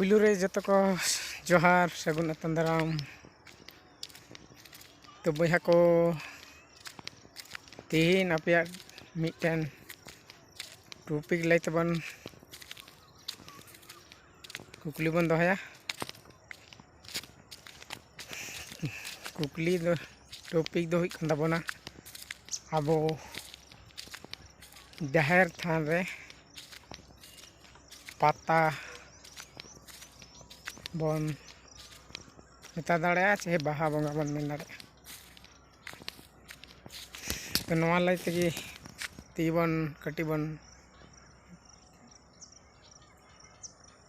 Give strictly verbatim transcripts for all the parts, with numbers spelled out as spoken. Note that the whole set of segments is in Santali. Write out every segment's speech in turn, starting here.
ᱯᱩᱭᱞᱩ ᱨᱮ ᱡᱚᱛᱚ ᱠᱚ ᱡᱚᱦᱟᱨ, ᱥᱟᱹᱜᱩᱱ ᱟᱛᱟᱝ ᱫᱟᱨᱟᱢ᱾ ᱛᱚ ᱵᱚᱭᱦᱟ ᱠᱚ, ᱛᱤᱦᱤᱧ ᱟᱯᱮᱭᱟᱜ ᱢᱤᱫᱴᱮᱱ ᱴᱚᱯᱤᱠ ᱞᱟᱹᱭ ᱛᱮᱵᱚᱱ ᱠᱩᱠᱞᱤ ᱵᱚᱱ ᱫᱚᱦᱚᱭᱟ᱾ ᱠᱩᱠᱞᱤ ᱫᱚ, ᱴᱚᱯᱤᱠ ᱫᱚ ᱦᱩᱭᱩᱜ ᱠᱟᱱ ᱛᱟᱵᱚᱱᱟ, ᱟᱵᱚ ᱡᱟᱦᱮᱨ ᱛᱷᱟᱱ ᱨᱮ ᱯᱟᱛᱟ ᱵᱚᱱ ᱢᱮᱛᱟ ᱫᱟᱲᱮᱭᱟᱜᱼᱟ, ᱪᱮ ᱵᱟᱦᱟ ᱵᱚᱸᱜᱟ ᱵᱚᱱ ᱢᱮᱱ ᱫᱟᱲᱮᱭᱟᱜᱼᱟ᱾ ᱛᱚ ᱱᱚᱣᱟ ᱞᱟᱹᱭ ᱛᱮᱜᱮ ᱛᱮᱜᱮ ᱵᱚᱱ ᱠᱟᱹᱴᱤᱡ ᱵᱚᱱ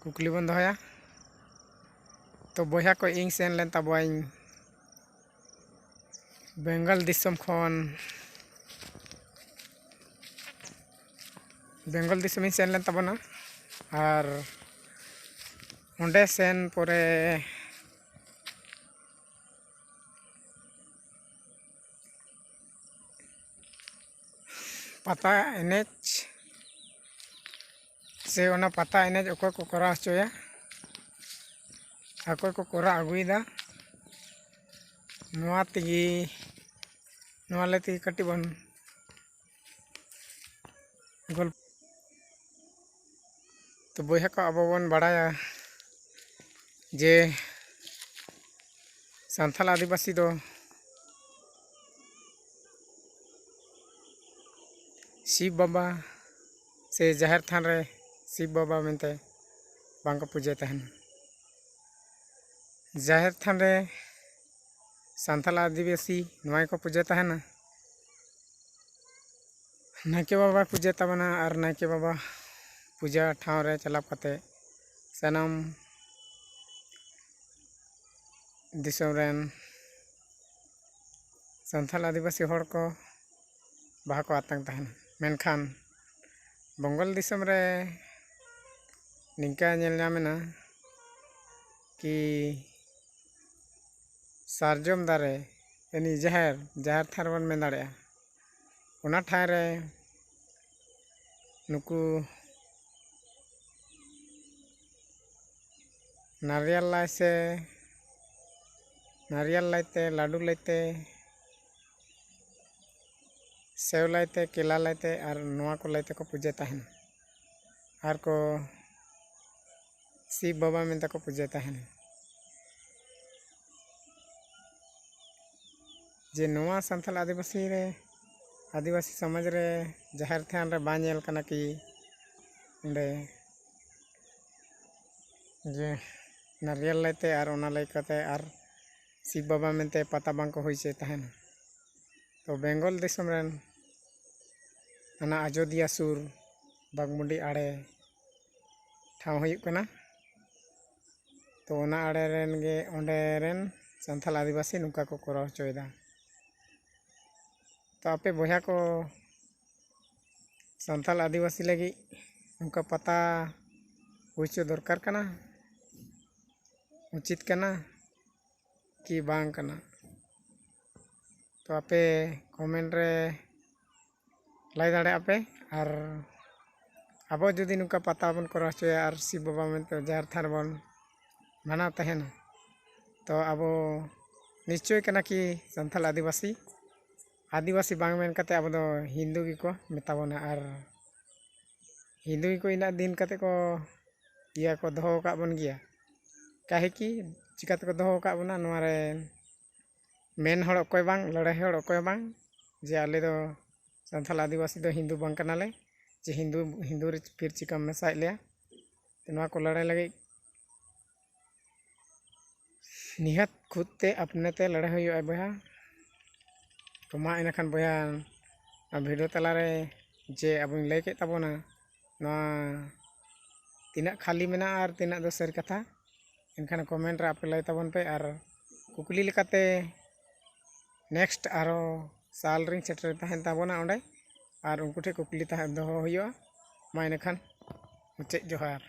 ᱠᱩᱠᱞᱤ ᱵᱚᱱ ᱫᱚᱦᱚᱭᱟ᱾ ᱛᱚ ᱵᱚᱭᱦᱟ ᱠᱚ, ᱤᱧ ᱥᱮᱱ ᱞᱮᱱ ᱛᱟᱵᱚᱣᱟᱧ ᱵᱮᱝᱜᱚᱞ ᱫᱤᱥᱚᱢ ᱠᱷᱚᱱ, ᱵᱮᱝᱜᱚᱞ ᱫᱤᱥᱚᱢᱤᱧ ᱥᱮᱱ ᱞᱮᱱ ᱛᱟᱵᱚᱱᱟ᱾ ᱟᱨ ᱚᱸᱰᱮ ᱥᱮᱱ ᱯᱚᱨᱮ ᱯᱟᱛᱟ ᱮᱱᱮᱡ ᱥᱮ ᱚᱱᱟ ᱯᱟᱛᱟ ᱮᱱᱮᱡ ᱚᱠᱚᱭ ᱠᱚ ᱠᱚᱨᱟᱣ ᱦᱚᱪᱚᱭᱟ, ᱚᱠᱚᱭ ᱠᱚ ᱠᱚᱨᱟᱣ ᱟᱹᱜᱩᱭᱮᱫᱟ, ᱱᱚᱣᱟ ᱛᱮᱜᱮ, ᱱᱚᱣᱟ ᱞᱟᱹᱭ ᱛᱮᱜᱮ ᱠᱟᱹᱴᱤᱡ ᱵᱚᱱ ᱜᱚᱞᱯᱚ᱾ ᱛᱚ ᱵᱚᱭᱦᱟ ᱠᱚ, ᱟᱵᱚ ᱵᱚᱱ ᱵᱟᱲᱟᱭᱟ ᱡᱮ ᱥᱟᱱᱛᱟᱲ ᱟᱹᱫᱤᱵᱟᱹᱥᱤ ᱫᱚ ᱥᱤᱵ ᱵᱟᱵᱟ ᱥᱮ ᱡᱟᱦᱮᱨ ᱛᱷᱟᱱ ᱨᱮ ᱥᱤᱵ ᱵᱟᱵᱟ ᱢᱮᱱᱛᱮ ᱵᱟᱝᱠᱚ ᱯᱩᱡᱟᱹᱭ ᱛᱟᱦᱮᱱᱟ᱾ ᱡᱟᱦᱮᱨ ᱛᱷᱟᱱ ᱨᱮ ᱥᱟᱱᱛᱟᱲ ᱟᱹᱫᱤᱵᱟᱹᱥᱤ ᱱᱚᱣᱟ ᱜᱮᱠᱚ ᱯᱩᱡᱟᱹ ᱛᱟᱦᱮᱱᱟ, ᱱᱟᱭᱠᱮ ᱵᱟᱵᱟᱭ ᱯᱩᱡᱟᱹ ᱛᱟᱵᱚᱱᱟ᱾ ᱟᱨ ᱱᱟᱭᱠᱮ ᱵᱟᱵᱟ ᱯᱩᱡᱟᱹ ᱴᱷᱟᱶ ᱨᱮ ᱪᱟᱞᱟᱣ ᱠᱟᱛᱮ ᱥᱟᱱᱟᱢ ᱫᱤᱥᱚᱢ ᱨᱮᱱ ᱥᱟᱱᱛᱟᱲ ᱟᱹᱫᱤᱵᱟᱹᱥᱤ ᱦᱚᱲ ᱠᱚ ᱵᱟᱦᱟ ᱠᱚ ᱟᱛᱟᱝ ᱛᱟᱦᱮᱱᱟ᱾ ᱢᱮᱱᱠᱷᱟᱱ ᱵᱮᱝᱜᱚᱞ ᱫᱤᱥᱚᱢ ᱨᱮ ᱱᱤᱝᱠᱟ ᱧᱮᱞ ᱧᱟᱢ ᱮᱱᱟ ᱠᱤ ᱥᱟᱨᱡᱚᱢ ᱫᱟᱨᱮ, ᱭᱟᱱᱤ ᱡᱟᱦᱮᱨ, ᱡᱟᱦᱮᱨ ᱛᱷᱟᱱ ᱵᱚᱱ ᱢᱮᱱ ᱫᱟᱲᱮᱭᱟᱜᱼᱟ, ᱚᱱᱟ ᱴᱷᱟᱶ ᱨᱮ ᱱᱩᱠᱩ ᱱᱟᱨᱤᱭᱟᱞ ᱞᱟᱭ ᱥᱮ ᱱᱟᱨᱤᱭᱟᱞ ᱞᱟᱭ ᱛᱮ, ᱞᱟᱹᱰᱩ ᱞᱟᱭ ᱛᱮ, ᱥᱮᱣ ᱞᱟᱭ ᱛᱮ, ᱠᱮᱞᱟ ᱞᱟᱭ ᱛᱮ ᱟᱨ ᱱᱚᱣᱟ ᱠᱚ ᱞᱟᱭ ᱛᱮᱠᱚ ᱯᱩᱡᱟᱹ ᱛᱟᱦᱮᱱᱟ᱾ ᱟᱨ ᱠᱚ ᱥᱤᱵ ᱵᱟᱵᱟ ᱢᱮᱱᱛᱮ ᱠᱚ ᱯᱩᱡᱟᱹ ᱛᱟᱦᱮᱱᱟ᱾ ᱡᱮ ᱱᱚᱣᱟ ᱥᱟᱱᱛᱟᱲ ᱟᱹᱫᱤᱵᱟᱹᱥᱤ ᱨᱮ, ᱟᱹᱫᱤᱵᱟᱹᱥᱤ ᱥᱚᱢᱟᱡᱽ ᱨᱮ ᱡᱟᱦᱮᱨ ᱛᱷᱟᱱ ᱨᱮ ᱵᱟᱝ ᱧᱮᱞ ᱠᱟᱱᱟ ᱠᱤ ᱚᱸᱰᱮ ᱡᱮ ᱱᱟᱨᱤᱭᱟᱞ ᱞᱟᱭ ᱛᱮ ᱟᱨ ᱚᱱᱟ ᱞᱟᱭ ᱠᱟᱛᱮ ᱟᱨ ᱥᱤᱵ ᱵᱟᱵᱟ ᱢᱮᱱᱛᱮ ᱯᱟᱛᱟ ᱵᱟᱝ ᱠᱚ ᱦᱩᱭ ᱦᱚᱪᱚᱭ ᱛᱟᱦᱮᱱᱟ᱾ ᱛᱚ ᱵᱮᱝᱜᱚᱞ ᱫᱤᱥᱚᱢ ᱨᱮᱱ ᱚᱱᱟ ᱟᱡᱳᱫᱤᱭᱟ ᱥᱩᱨ ᱵᱟᱜᱽᱢᱩᱱᱰᱤ ᱟᱲᱮ ᱴᱷᱟᱶ ᱦᱩᱭᱩᱜ ᱠᱟᱱᱟ᱾ ᱛᱚ ᱚᱱᱟ ᱟᱲᱮ ᱨᱮᱱ ᱜᱮ, ᱚᱸᱰᱮ ᱨᱮᱱ ᱥᱟᱱᱛᱟᱲ ᱟᱹᱫᱤᱵᱟᱹᱥᱤ ᱱᱚᱝᱠᱟ ᱠᱚ ᱠᱚᱨᱟᱣ ᱦᱚᱪᱚᱭᱮᱫᱟ᱾ ᱛᱚ ᱟᱯᱮ ᱵᱚᱭᱦᱟ ᱠᱚ, ᱥᱟᱱᱛᱟᱲ ᱟᱹᱫᱤᱵᱟᱹᱥᱤ ᱞᱟᱹᱜᱤᱫ ᱱᱚᱝᱠᱟ ᱯᱟᱛᱟ ᱦᱩᱭ ᱦᱚᱪᱚ ᱫᱚᱨᱠᱟᱨ ᱠᱟᱱᱟ, ᱩᱪᱤᱛ ᱠᱟᱱᱟ ᱠᱤ ᱵᱟᱝ ᱠᱟᱱᱟ? ᱛᱚ ᱟᱯᱮ ᱠᱚᱢᱮᱱᱴ ᱨᱮ ᱞᱟᱹᱭ ᱫᱟᱲᱮᱭᱟᱜᱼᱟ ᱯᱮ᱾ ᱟᱨ ᱟᱵᱚ ᱡᱩᱫᱤ ᱱᱚᱝᱠᱟ ᱯᱟᱛᱟ ᱵᱚᱱ ᱠᱚᱨᱟᱣ ᱦᱚᱪᱚᱭᱟ ᱟᱨ ᱥᱤᱵ ᱵᱟᱵᱟ ᱢᱮᱱᱛᱮ ᱡᱟᱦᱮᱨ ᱛᱷᱟᱱ ᱨᱮᱵᱚᱱ ᱢᱟᱱᱟᱣ ᱛᱟᱦᱮᱱᱟ, ᱛᱚ ᱟᱵᱚ ᱱᱤᱥᱪᱳᱭ ᱠᱟᱱᱟ ᱠᱤ ᱥᱟᱱᱛᱟᱲ ᱟᱹᱫᱤᱵᱟᱹᱥᱤ, ᱟᱹᱫᱤᱵᱟᱹᱥᱤ ᱵᱟᱝ ᱢᱮᱱ ᱠᱟᱛᱮ ᱟᱵᱚ ᱫᱚ ᱦᱤᱱᱫᱩ ᱜᱮᱠᱚ ᱢᱮᱛᱟ ᱵᱚᱱᱟ᱾ ᱟᱨ ᱦᱤᱱᱫᱩ ᱜᱮᱠᱚ ᱤᱱᱟᱹᱜ ᱫᱤᱱ ᱠᱟᱛᱮ ᱠᱚ ᱤᱭᱟᱹ ᱠᱚ ᱫᱚᱦᱚ ᱟᱠᱟᱫ ᱵᱚᱱ ᱜᱮᱭᱟ᱾ ᱠᱟᱦᱮ ᱠᱤ ᱪᱤᱠᱟᱹ ᱛᱮᱠᱚ ᱫᱚᱦᱚ ᱟᱠᱟᱫ ᱵᱚᱱᱟ? ᱱᱚᱣᱟ ᱨᱮ ᱢᱮᱱ ᱦᱚᱲ ᱚᱠᱚᱭ ᱵᱟᱝ, ᱞᱟᱹᱲᱦᱟᱹᱭ ᱦᱚᱲ ᱚᱠᱚᱭ ᱵᱟᱝ, ᱡᱮ ᱟᱞᱮ ᱫᱚ ᱥᱟᱱᱛᱟᱲ ᱟᱹᱫᱤᱵᱟᱹᱥᱤ ᱫᱚ ᱦᱤᱱᱫᱩ ᱵᱟᱝ ᱠᱟᱱᱟᱞᱮ, ᱡᱮ ᱦᱤᱱᱫᱩ, ᱦᱤᱱᱫᱩ ᱨᱮ ᱯᱷᱤᱨ ᱪᱤᱠᱟᱢ ᱢᱮᱥᱟᱭᱮᱫ ᱞᱮᱭᱟ? ᱛᱚ ᱱᱚᱣᱟ ᱠᱚ ᱞᱟᱹᱲᱦᱟᱹᱭ ᱞᱟᱹᱜᱤᱫ ᱱᱤᱦᱟᱹᱛ ᱠᱷᱩᱫ ᱛᱮ ᱟᱯᱱᱮ ᱛᱮ ᱞᱟᱹᱲᱦᱟᱹᱭ ᱦᱩᱭᱩᱜᱼᱟ ᱵᱚᱭᱦᱟ᱾ ᱛᱚ ᱢᱟ ᱤᱱᱟᱹᱠᱷᱟᱱ ᱵᱚᱭᱦᱟ, ᱱᱚᱣᱟ ᱵᱷᱤᱰᱤᱭᱳ ᱛᱟᱞᱟᱨᱮ ᱡᱮ ᱟᱵᱚᱧ ᱞᱟᱹᱭ ᱠᱮᱫ ᱛᱟᱵᱚᱱᱟ, ᱱᱚᱣᱟ ᱛᱤᱱᱟᱹᱜ ᱠᱷᱟᱹᱞᱤ ᱢᱮᱱᱟᱜᱼᱟ ᱟᱨ ᱛᱤᱱᱟᱹᱜ ᱫᱚ ᱥᱟᱹᱨᱤ ᱠᱟᱛᱷᱟ, ᱮᱱᱠᱷᱟᱱ ᱠᱚᱢᱮᱱᱴ ᱨᱮ ᱟᱯᱮ ᱞᱟᱹᱭ ᱛᱟᱵᱚᱱ ᱯᱮ᱾ ᱟᱨ ᱠᱩᱠᱞᱤ ᱞᱮᱠᱟᱛᱮ ᱱᱮᱠᱥᱴ ᱟᱨᱦᱚᱸ ᱥᱟᱞ ᱨᱤᱧ ᱥᱮᱴᱮᱨ ᱛᱟᱦᱮᱱ ᱛᱟᱵᱚᱱᱟ ᱚᱸᱰᱮ, ᱟᱨ ᱩᱱᱠᱩ ᱴᱷᱮᱱ ᱠᱩᱠᱞᱤ ᱛᱟᱦᱮᱸ ᱫᱚᱦᱚ ᱦᱩᱭᱩᱜᱼᱟ᱾ ᱢᱟ ᱤᱱᱟᱹᱠᱷᱟᱱ ᱢᱩᱪᱟᱹᱫ ᱡᱚᱦᱟᱨ᱾